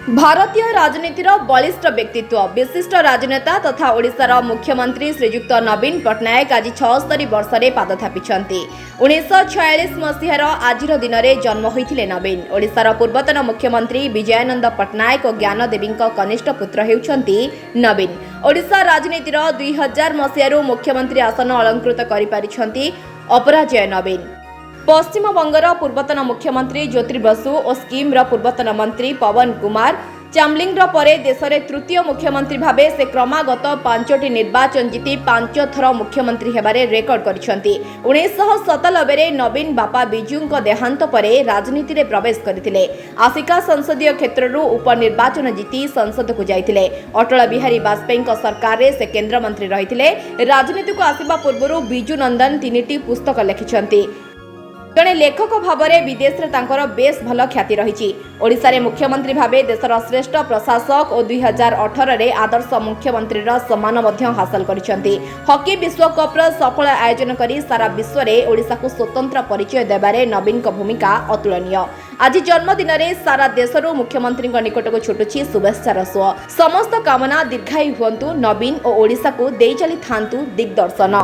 ଭାରତୀୟ ରାଜନୀତିର ବଳିଷ୍ଠ ବ୍ୟକ୍ତିତ୍ୱ, ବିଶିଷ୍ଟ ରାଜନେତା ତଥା ଓଡ଼ିଶାର ମୁଖ୍ୟମନ୍ତ୍ରୀ ଶ୍ରୀଯୁକ୍ତ ନବୀନ ପଟ୍ଟନାୟକ ଆଜି 76 ବର୍ଷରେ ପାଦ ଥାପିଛନ୍ତି। 1946 ମସିହାର ଆଜିର ଦିନରେ ଜନ୍ମ ହୋଇଥିଲେ ନବୀନ। ଓଡ଼ିଶାର ପୂର୍ବତନ ମୁଖ୍ୟମନ୍ତ୍ରୀ ବିଜୟାନନ୍ଦ ପଟ୍ଟନାୟକ ଓ ଜ୍ଞାନଦେବୀଙ୍କ କନିଷ୍ଠ ପୁତ୍ର ହେଉଛନ୍ତି ନବୀନ। ଓଡ଼ିଶା ରାଜନୀତିର 2000 ମସିହାରୁ ମୁଖ୍ୟମନ୍ତ୍ରୀ ଆସନ ଅଳଙ୍କୃତ କରିପାରିଛନ୍ତି ଅପରାଜୟ ନବୀନ। ପଶ୍ଚିମବଙ୍ଗର ପୂର୍ବତନ ମୁଖ୍ୟମନ୍ତ୍ରୀ ଜ୍ୟୋତି ବସୁ ଓ ସିକ୍କିମର ପୂର୍ବତନ ମନ୍ତ୍ରୀ ପବନ କୁମାର ଚାମଲିଂର ପରେ ଦେଶରେ ତୃତୀୟ ମୁଖ୍ୟମନ୍ତ୍ରୀ ଭାବେ ସେ କ୍ରମାଗତ ପାଞ୍ଚଟି ନିର୍ବାଚନ ଜିତି ପାଞ୍ଚ ଥର ମୁଖ୍ୟମନ୍ତ୍ରୀ ହେବାରେ ରେକର୍ଡ କରିଛନ୍ତି। 1997ରେ ନବୀନ ବାପା ବିଜୁଙ୍କ ଦେହାନ୍ତ ପରେ ରାଜନୀତିରେ ପ୍ରବେଶ କରିଥିଲେ। ଆସିକା ସଂସଦୀୟ କ୍ଷେତ୍ରରୁ ଉପନିର୍ବାଚନ ଜିତି ସଂସଦକୁ ଯାଇଥିଲେ। ଅଟଳ ବିହାରୀ ବାଜପେୟୀଙ୍କ ସରକାରରେ ସେ କେନ୍ଦ୍ରମନ୍ତ୍ରୀ ରହିଥିଲେ। ରାଜନୀତିକୁ ଆସିବା ପୂର୍ବରୁ ବିଜୁ ନନ୍ଦନ ତିନିଟି ପୁସ୍ତକ ଲେଖିଛନ୍ତି। ଜଣେ ଲେଖକ ଭାବରେ ବିଦେଶରେ ତାଙ୍କର ବେଶ୍ ଭଲ ଖ୍ୟାତି ରହିଛି। ଓଡ଼ିଶାରେ ମୁଖ୍ୟମନ୍ତ୍ରୀ ଭାବେ ଦେଶର ଶ୍ରେଷ୍ଠ ପ୍ରଶାସକ ଓ 2018ରେ ଆଦର୍ଶ ମୁଖ୍ୟମନ୍ତ୍ରୀର ସମ୍ମାନ ମଧ୍ୟ ହାସଲ କରିଛନ୍ତି। ହକି ବିଶ୍ୱକପ୍ର ସଫଳ ଆୟୋଜନ କରି ସାରା ବିଶ୍ୱରେ ଓଡ଼ିଶାକୁ ସ୍ୱତନ୍ତ୍ର ପରିଚୟ ଦେବାରେ ନବୀନଙ୍କ ଭୂମିକା ଅତୁଳନୀୟ। ଆଜି ଜନ୍ମଦିନରେ ସାରା ଦେଶରୁ ମୁଖ୍ୟମନ୍ତ୍ରୀଙ୍କ ନିକଟକୁ ଛୁଟୁଛି ଶୁଭେଚ୍ଛାର ସୁଅ। ସମସ୍ତ କାମନା ଦୀର୍ଘାୟୁ ହୁଅନ୍ତୁ ନବୀନ ଓ ଓଡ଼ିଶାକୁ ଦେଇ ଚାଲିଥାନ୍ତୁ ଦିଗ୍ଦର୍ଶନ।